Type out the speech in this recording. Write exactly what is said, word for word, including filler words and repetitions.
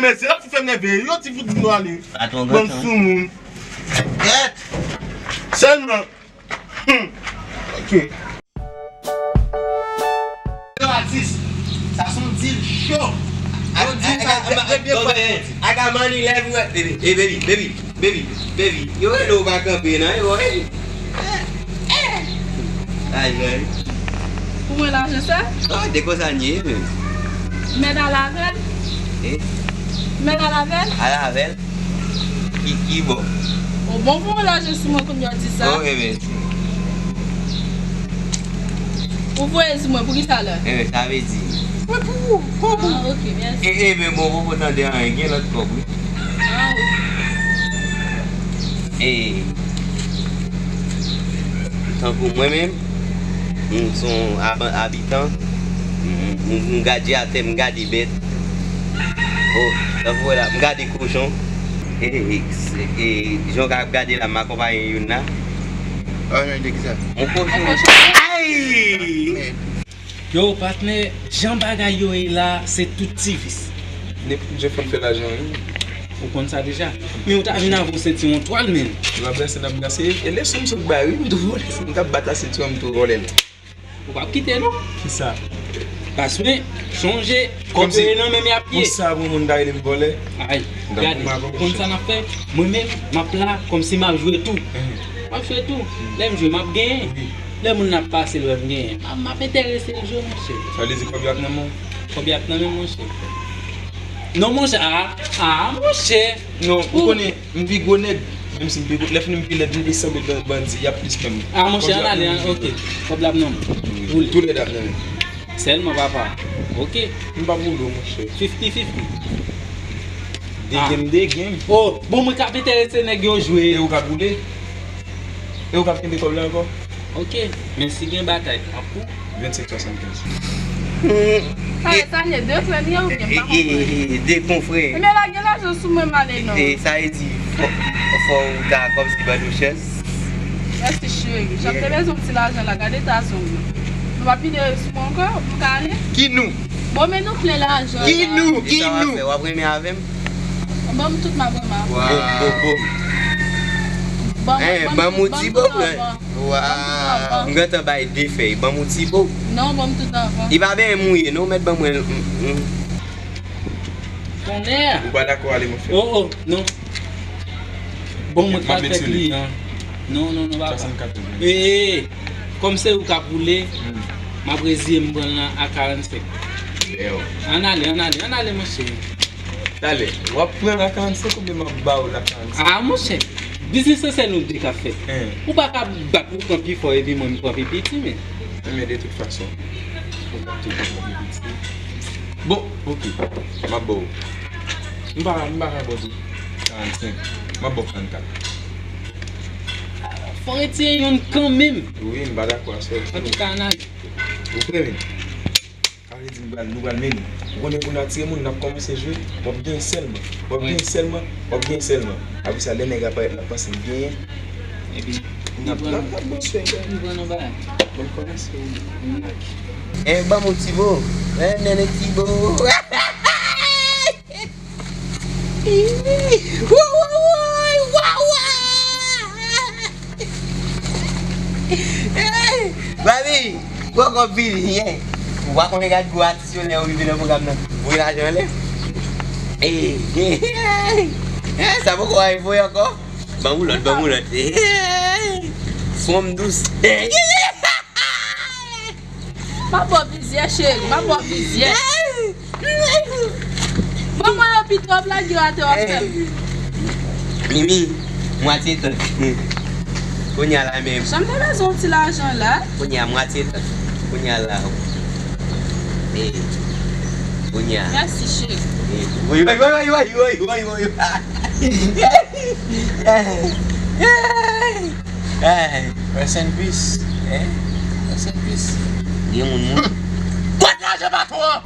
Mesye, la pou fè m nève. Yo, ti fout di nou ale. Patwon, bann soumoun. Gèt. Sèlman. Hmm. Ok. Yo, atis, sa se yon dil cho. Yon dil sa, premye fwa. I got money everywhere, baby. Hey, baby, baby, baby, baby. Yo, rele w pa kanpe, non, yo, hey. Ay, ay. Pou mwen lajan sa? Ah, de konsa n ye, men. Mèd al avè l? Eh? Mèd al avè l? Al avè l? Ki, ki bò? Ou bon pou mwen lajan sou mwen kounye a w di sa? Oh, eh ben. Ou voye sou mwen, pou ki sa la? Eh ben, sa vle di. Mwen pou ou, pou ou. Ah, ok, mèsi. Eh, eh, men bon, ou poko tande anyen, gen lòt kòb, wi. Ah, ok. Eh, tankou mwen menm, m se yon aban-, abitan, m, m, m gade atè, m gade bèt. Oh, tankou wè la, m gade kochon. E, e, e, e, jan w ka ap gade la, m akonpaye youn la. Ah, non, de ki sa? Yon kochon. Ay! Mèd. Yo, patnè, jan bagay yo ye la, se tout ti vis. Nenpòt jan fò n fè lajan, wi. Ou konn sa deja. Men ou ta vin avè yon sentiwon twal, men. N ap brase, n ap brase. E leson m sot bay, wi, m tou vòlè. M t ap bat la sentiwon, m tou vòlè l. Ou p ap kite, non. Kisa? Paske, sonje, kòb yo ye nan men m y ap ye. Konsa, pou moun ta rele m vòlè. Ay, gade, ou konn sa n ap fè? Mwen menm, m ap la kòmsi m ap jwe tou. M ap jwe tou. Lè m jwe, m ap genyen. Lè moun nan ap pase l wè m genyen, m ap, m ap enterese l jwe, monchè. Sa vle di kòb yo ap nan men w? Kòb yo ap nan men m, monchè. Non, monchè, a, a, monchè. Non, ou konnen, m pi gwo nèg, menm si m pi gwo, lè fini m pi lèd, m pi sanble ban-, bandi, y ap plis pè m. A, monchè, ann ale, an, ok. Kòb la ap nan men w. Wi, toulède ap nan men m. Sèlman, papa. Ok. M p ap woule w, monchè. Fifty fifty. De game, de game. Oh, bon, mwen k ap enterese nèg yo jwe. E ou k ap woule? E ou k ap kenbe kòb la ankò? Ok, men si gen batay, m ap pou. Vennsenk swasannkenz. Sa, sa ye de frè m ye oubyen m pa konprann. E, e, e, de konfrè. Ebyen, lage lajan sou mwen, m ale non. E, sa vle di, fò, fò w ta kòmsi ban nou chans. Mèsi, cheri. Jan m te bezwen yon ti lajan la, gade ta zong nan. Nou pa pile sou mwen ankò, pou m ka ale? Ki nou? Bon, men nou plen lajan la. Ki nou? Ki nou? E sa w ap fè? W ap renmen avè m? Ban m tout, m ap renmen avè w. Bom, bom, bom. Ban m, ban m tout, ban m tout anvan. Waw. M gentan bay de fèy. Ban m yon ti bo. Non, ban m tout anvan. Li pa benyen mouye, non, mèt ban mwen. Tonnè! Ou pa dakò, ale, monchè. Oh, oh, non. Bon, mwen ka fè kliyan. Non, non, non, papa. Swasannkat. Eh, eh, kòm se ou k ap woule, m ap reziye m pran l nan a karannsenk. Ann ale, ann ale, ann ale, monchè. Talè, w ap pran la karannsenk oubyen m ap ba w la karannsenk? Ah, monchè, biznis lan se nou de k ap fè. Ou pa ka bat ou pran pi fò epi mwen m pran pi piti, men. Men de tout fason, ou p ap toujou pran pi piti. Bon, ok, m ap ba w. M pa, m pa ka ba w tout karannsenk. M ap ba w karannkat. Fò retire yonn kanmenm. Wi, m pa dakò a sa. Antouka, ann ale. Ou premye. Sa vle di nou pral, nou pral mennen. Ou konnen pou n atire moun, n ap kòmanse jwe, w ap genyen sèlman. W ap genyen sèlman, w ap genyen sèlman. Apre sa, lè nèg la parèt, n ap panse l genyen. Epi, n ap, n ap, n ap bon swag. Li pran nan bagay. Bon kòmanse, wi. Eh, ban m yon ti bo. Eh, nene ti bo. Wouy, wouy, wouy, wouy, wouy. Hey, Babi, poko vini, yeah. Ou pa konnen gad gwo atis yo lè yo rive nan pwogram nan. Voye lajan anlè. Hey, hey, hey. Hey, sa poko al voye ankò. Ban m yon lòt, ban m yon lòt. Hey, fanm dous. Hey. M ap ba w plizyè, cheri, m ap ba w plizyè. Ban mwen yo pito, w ap lage yo atè, w ap fè m. Mimi, mwatye tan. Kounye a la menm. Jan m te bezwen yon ti lajan la. Kounye a mwatye tan. Kounye a la. Eh, kounye a. Mèsi, cheri. Eh, woy, woy, woy. Eh, eh. Rest in peace. Eh? Rest in peace. Gen moun moun. Kot lajan patwon an?